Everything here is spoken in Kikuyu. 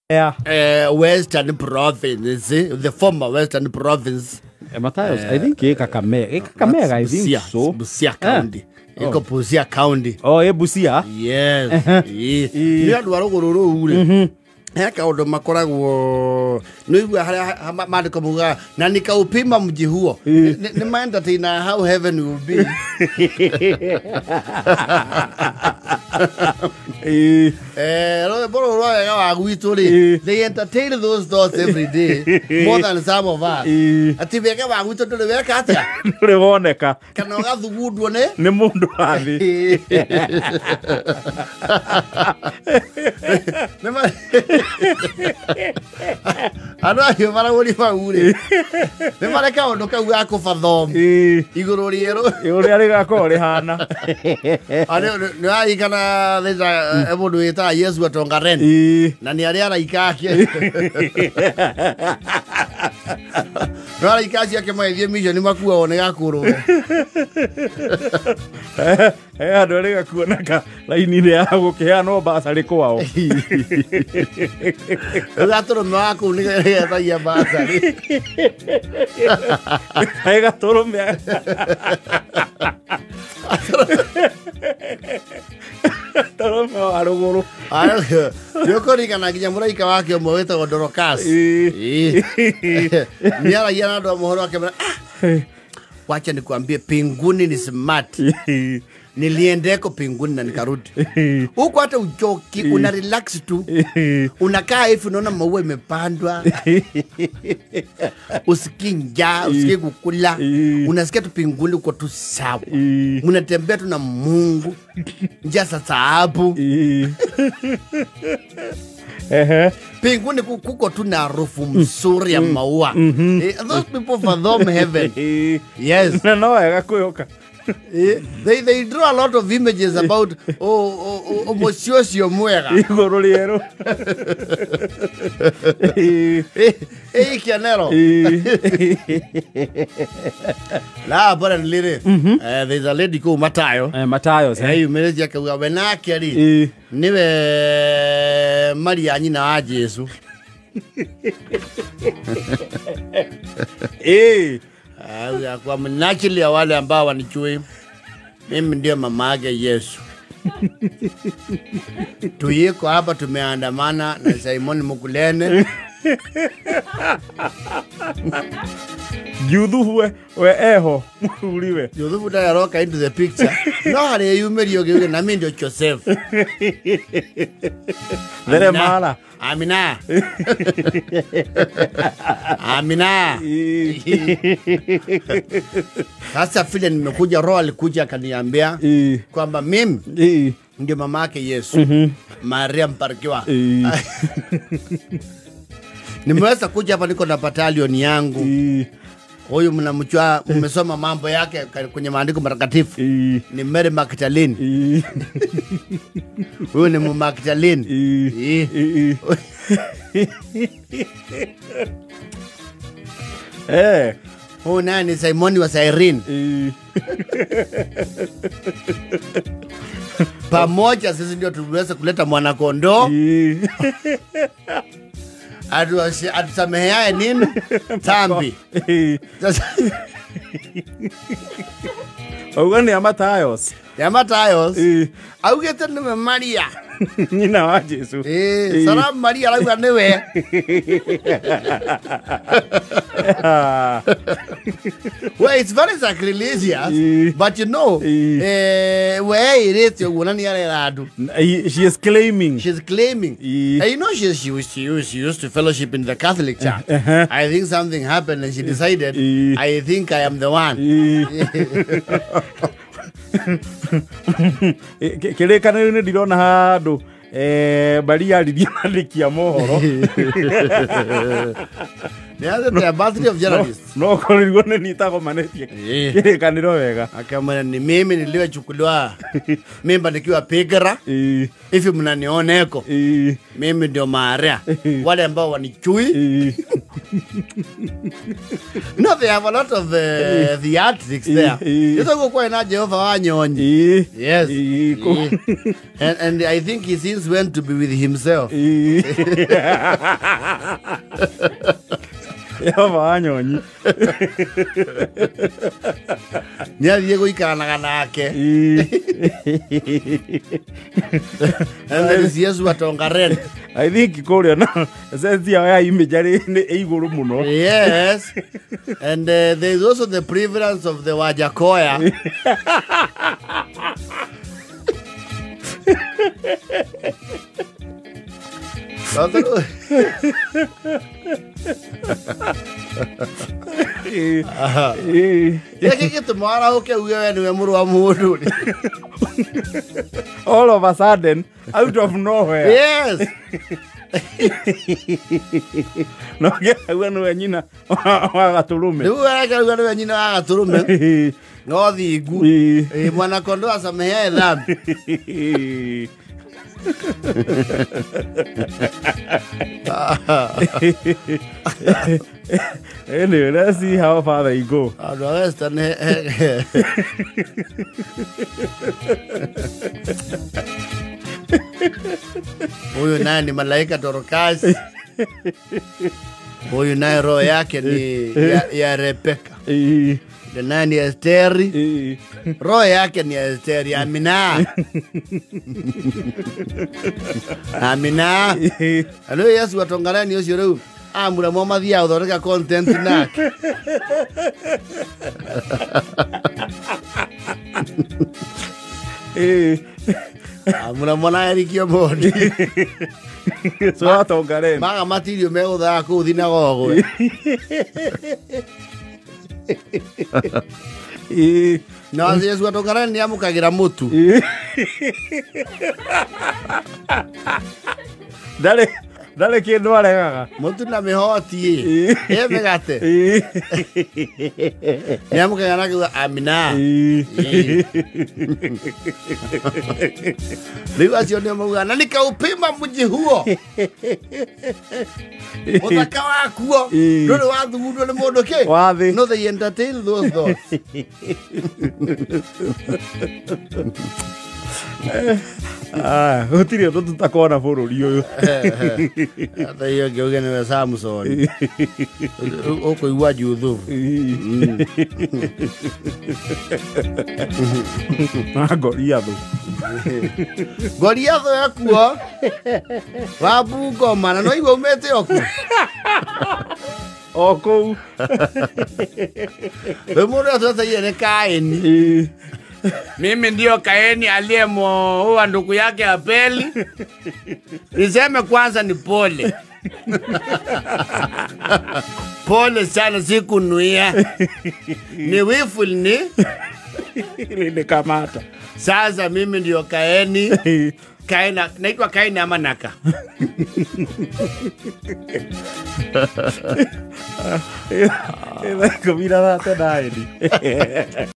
Yeah. Western Province, the former Western Province. Matayos, I think Kakamega. Kakamega, I think Busia, so. Busia County. Iko Busia County. Oh, Busia. Yes. Ni andu a ruguru ruu ri. He kaundu makoragwo ni igua haria maandiko maugaga na nikaupima mji huo. Ni ma-entertainer how heaven will be. Rwĩmbo rwa wega wa gwitũ rĩ, they entertain those thoughts every day more than some of us. Ati wega wa gwitũ ndũrĩ weka atĩa? Ndũrĩ woneka. Kana ũgathugundwo nĩ? Nĩ mũndũ wa thĩ. Andũ acio maragũri mau rĩ, nĩ marĩ kaũndũ kau ga kũbathom igũrũ rĩerũ. Ũrĩa rĩgakorwo rĩhana. Nĩ waririkana there's a mũndũ wĩtaga Yesu Atongaren na nĩ arĩ araika ake. No araika acio ake magĩthiĩ mission makuagwo nĩ gakũrũwe. Andũ arĩa gakuoneka raini-inĩ ya gũkĩheanwo mbacarĩ kwao. Rĩu gatũrũme wa kũu nĩ getagia mbacarĩ. Gatũrũme. Gatũrũme wa rũgũrũ. Nĩ ũkũririkana nginya mũraika wake ũmwe wĩtagwo Dorcas. Nĩ aragia na andũ a mohoro akĩmera, wacha nikuambie pinguni ni smart. Niliendeko pinguni na nikarudi. Huko hata uchoki, una relax tu. Unakaa hivi unaona maua imepandwa. Usikii njaa, usikii kukula. Unasikia tu pinguni uko tu sawa. Unatembea tu na Mungu. Njaa sasa hapo. Pinguni kuko tu na harufu mzuri ya maua. Those people fathom heaven. Yes. No wega kwĩhoka. They draw a lot of images about mũciĩ ũcio mwega. Igũrũ rĩerũ. Kĩanero. La apparently rĩ, there's a lady kũu Matayo. Matayo. Yumĩrĩtie akauga we nake rĩ nĩwe Maria nyina wa Jesu. Kwa mnachili ya wale ambao wanichui, mimi ndio mama yake Yesu. Tuyiko hapa tumeandamana na Simon Mukulene. Juthubu we eho mũthuriwe. Juthubu ndaroka into the picture. No harĩa yumĩrio gĩuge na mimi ndio Joseph. Theremala. Amina. Amina. Sasa vile nimekuja, roho alikuja akaniambia kwamba mimi ndio mama yake Yesu. Maria Mbarikiwa. Nimeweza kuja hapa niko na battalion yangu. Huyu mnamjua, mmesoma mambo yake kwenye maandiko matakatifu. Ni Mary Magdalene. Huyu ni Magdalene. Huyu naye ni Simon wa Cyrene. Pamoja sisi ndio tuliweza kuleta mwana kondoo. Atusameheaye nini? Tambi. Auga nĩ a Matayos. Ya Matayos. Augĩte nĩwe Maria. Nyina wa Jesu. Salamu Maria arauga nĩwe. Well, it's very sacrilegious, but you know, we ĩrĩte ũguo na nĩ arera andũ. She is claiming. She's claiming. And you know, she used to fellowship in the Catholic Church. I think something happened and she decided, I think I am the one. Kĩrĩkanĩro-inĩ ndirona handũ Maria aririe andĩki a mohoro. The birthday of journalists. No korirwo nĩ nitagomanĩtie kĩrĩkanĩro wega. Akamwona ni mimi niliyochukuliwa mimba nikiwa pigara. Hivi mnanioneko. Mimi ndio Maria. Wale ambao wanichui. No, they have a lot of theatrics there. Ĩtagwo kwa na Jehova wa Nyonyi. Yes. And I think he since went to be with himself. Jehova wa Nyonyi. Nĩathiĩ gũikaranaga nake. And there is Yesu atongaren. I think kũrĩa no sense ya imagery nĩ igũrũ mũno. Yes. And there is also the prevalence of the Wajakoya. Gĩkĩ gĩtũma arahũke uge we nĩwe mũrũ wa mũndũ. All of a sudden, out of nowhere. Yes. No gĩauga nĩwe nyina wa gatũrũme. Rĩu arakauga nĩwe nyina wa gatũrũme. No thingu. Mwana kondoo asameheaye dhambi. Anyway, let's see how far they go. Huyu naye ni malaika Dorcas. Huyu naye roho yake ni ya Rebecca. Naye ni Esteri. Roho yake ni Esteri. Amina. Amina. Rĩu Yesu atongarani ũcio rĩu amũremwo mathiaga gũthondeka content nake. Amũremwo na Eric Omondi. So atongareni maga matirio megũthaa kũu thinagogo. No Yesu atongarani nĩ amũkagĩra mũtu. Ndarĩ kĩndũ aregaga. Mũtu na mĩhoti ĩ mĩgate. Nĩ amũkagĩra na kiuga amina. Rĩu acio nĩo maugaga na nikaupima mji huo. Ũthaka wakuo ndũrĩ wathugundwo nĩ mũndũ kĩ. Wathi. No, they entertain those thoughts. Gũtirĩ ũndũ tũtakona bũrũri ũyũ. Hata hiyo ngĩuge nĩwe Samson. Ũkũigua Juthubu. Na Goliathũ. Goliathũ ekuo wa Bungoma na no igua umĩte o kuo. O kũu. Rĩu mũndũ atwetaire nĩ Kaini. Mimi ndio Kaini aliyemuoa ndugu yake Abeli. Niseme kwanza ni pole. Pole sana, sikunuia. Ni wifu ni nilikamata. Sasa mimi ndio Kaini. Kaina, naitwa Kaini ama Naka. Ĩthaa 19.